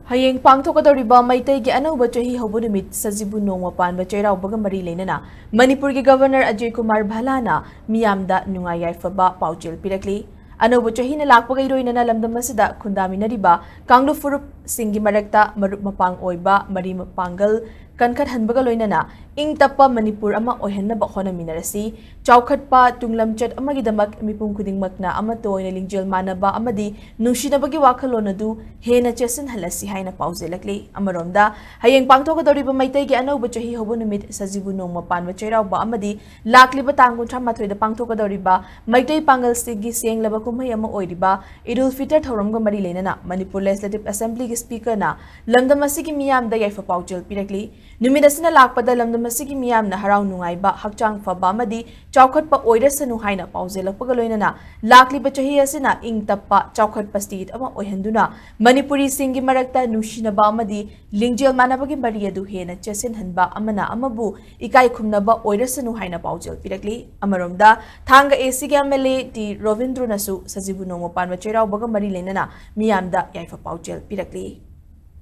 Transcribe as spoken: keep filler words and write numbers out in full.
ꯍꯌꯦꯡ ꯄꯥꯡꯊꯣꯛꯀꯗꯧꯔꯤꯕ ꯃꯩꯇꯩꯒꯤ ꯑꯅꯧꯕ ꯆꯍꯤ ꯍꯧꯕ ꯅꯨꯃꯤꯠ ꯁꯖꯤꯕꯨ ꯅꯣꯡꯃ ꯄꯥꯟꯕ ꯆꯩꯔꯥꯎꯕꯒ ꯃꯔꯤ ꯂꯩꯅꯅ ꯃꯅꯤꯄꯨꯔꯒꯤ ꯒꯕꯔꯅꯔ ꯑꯖꯌ ꯀꯨꯃꯥꯔ ꯚꯜꯂꯥꯅ ꯃꯤꯌꯥꯝꯗ ꯅꯨꯡꯉꯥꯏ ꯌꯥꯏꯐꯕ ꯄꯥꯎꯖꯦꯜ ꯄꯤꯔꯛꯂꯤ꯫ ꯑꯅꯧꯕ ꯆꯍꯤꯅ ꯂꯥꯛꯄꯒ ꯏꯔꯣꯏꯅꯅ ꯂꯝꯗꯝ ꯑꯁꯤꯗ ꯈꯨꯟꯗꯥꯃꯤꯟꯅꯔꯤꯕ ꯀꯥꯡꯂꯨꯞ ꯐꯨꯔꯨꯞꯁꯤꯡꯒꯤ ꯃꯔꯛꯇ ꯃꯔꯨꯞ ꯃꯄꯥꯡ ꯑꯣꯏꯕ ꯃꯔꯤ ꯃꯄꯥꯡꯒꯜ ꯀꯟꯈꯠꯍꯟꯕꯒ ꯂꯣꯏꯅꯅ ꯏꯪ ꯇꯞꯄ ꯃꯅꯤꯄꯨꯔ ꯑꯃ ꯑꯣꯏꯍꯟꯅꯕ ꯍꯣꯠꯅꯃꯤꯟꯅꯔꯁꯤ꯫ ꯆꯥꯎꯈꯠꯄ ꯇꯨꯡꯂꯝꯆꯠ ꯑꯃꯒꯤꯗꯃꯛ ꯃꯤꯄꯨꯝ ꯈꯨꯗꯤꯡꯃꯛꯅ ꯑꯃꯠꯇ ꯑꯣꯏꯅ ꯂꯤꯡꯖꯦꯜ ꯃꯥꯟꯅꯕ ꯑꯃꯗꯤ ꯅꯨꯡꯁꯤꯅꯕꯒꯤ ꯋꯥꯈꯜꯂꯣꯟ ꯑꯗꯨ ꯍꯦꯟꯅ ꯆꯦꯠꯁꯤꯟꯍꯜꯂꯁꯤ ꯍꯥꯏꯅ ꯄꯥꯎꯖꯦꯜꯂꯛꯂꯤ꯫ ꯑꯃꯔꯣꯝꯗ, ꯍꯌꯦꯡ ꯄꯥꯡꯊꯣꯛꯀꯗꯧꯔꯤꯕ ꯃꯩꯇꯩꯒꯤ ꯑꯅꯧꯕ ꯆꯍꯤ ꯍꯧꯕ ꯅꯨꯃꯤꯠ ꯁꯖꯤꯕꯨ ꯅꯣꯡꯃ ꯄꯥꯟꯕ ꯆꯩꯔꯥꯎꯕ ꯑꯃꯗꯤ ꯂꯥꯛꯂꯤꯕ ꯇꯥꯡ ꯀꯨꯟꯊ꯭ꯔꯥ ꯃꯥꯊꯣꯏꯗ ꯄꯥꯡꯊꯣꯛꯀꯗꯧꯔꯤꯕ ꯃꯩꯇꯩ ꯄꯥꯡꯒꯜꯁꯤꯡꯒꯤ ꯁꯦꯡꯂꯕ ꯀꯨꯝꯍꯩ ꯑꯃ ꯑꯣꯏꯔꯤꯕ ꯏꯗ ꯎꯜ ꯐꯤꯇꯔ ꯊꯧꯔꯝꯒ ꯃꯔꯤ ꯂꯩꯅꯅ ꯃꯅꯤꯄꯨꯔ ꯂꯦꯖꯤꯁꯂꯦꯇꯤꯚ ꯑꯦꯁꯦꯝꯕ꯭ꯂꯤꯒꯤ ꯁ꯭ꯄꯤꯀꯔꯅ ꯂꯝꯗꯝ ꯑꯁꯤꯒꯤ ꯃꯤꯌꯥꯝꯗ ꯌꯥꯏꯐ ꯄꯥꯎꯖꯦꯜ ꯄꯤꯔꯛꯂꯤ꯫ ꯅꯨꯃꯤꯠ ꯑꯁꯤꯅ ꯂꯥꯛꯄꯗ ꯂꯝꯗꯝ ꯑꯁꯤꯒꯤ ꯃꯤꯌꯥꯝꯅ ꯍꯔꯥꯎ ꯅꯨꯡꯉꯥꯏꯕ, ꯍꯛꯆꯥꯡ ꯐꯕ ꯑꯃꯗꯤ ꯆꯥꯎꯈꯠꯄ ꯑꯣꯏꯔꯁꯅꯨ ꯍꯥꯏꯅ ꯄꯥꯎꯖꯦꯜꯂꯛꯄꯒ ꯂꯣꯏꯅꯅ ꯂꯥꯛꯂꯤꯕ ꯆꯍꯤ ꯑꯁꯤꯅ ꯏꯪ ꯇꯞꯄ, ꯆꯥꯎꯈꯠꯄ ꯁ꯭ꯇꯦꯠ ꯑꯃ ꯑꯣꯏꯍꯟꯗꯨꯅ ꯃꯅꯤꯄꯨꯔꯤꯁꯤꯡꯒꯤ ꯃꯔꯛꯇ ꯅꯨꯡꯁꯤꯅꯕ ꯑꯃꯗꯤ ꯂꯤꯡꯖꯦꯜ ꯃꯥꯟꯅꯕꯒꯤ ꯃꯔꯤ ꯑꯗꯨ ꯍꯦꯟꯅ ꯆꯦꯠꯁꯤꯟꯍꯟꯕ, ꯑꯃꯅ ꯑꯃꯕꯨ ꯏꯀꯥꯏ ꯈꯨꯝꯅꯕ ꯑꯣꯏꯔꯁꯅꯨ ꯍꯥꯏꯅ ꯄꯥꯎꯖꯦꯜ ꯄꯤꯔꯛꯂꯤ꯫ ꯑꯃꯔꯣꯝꯗ, ꯊꯥꯡꯒ ꯑꯦ ꯁꯤꯒꯤ ꯑꯦꯝ ꯑꯦꯜ ꯑꯦ ꯇꯤ ꯔꯣꯕꯤꯟꯗ꯭ꯔꯣꯅꯁꯨ ꯁꯖꯤꯕꯨ ꯅꯣꯡꯃ ꯄꯥꯟꯕ ꯆꯩꯔꯥꯎꯕꯒ ꯃꯔꯤ ꯂꯩꯅꯅ ꯃꯤꯌꯥꯝꯗ ꯌꯥꯏꯐ ꯄꯥꯎꯖꯦꯜ ꯄꯤꯔꯛꯂꯤ꯫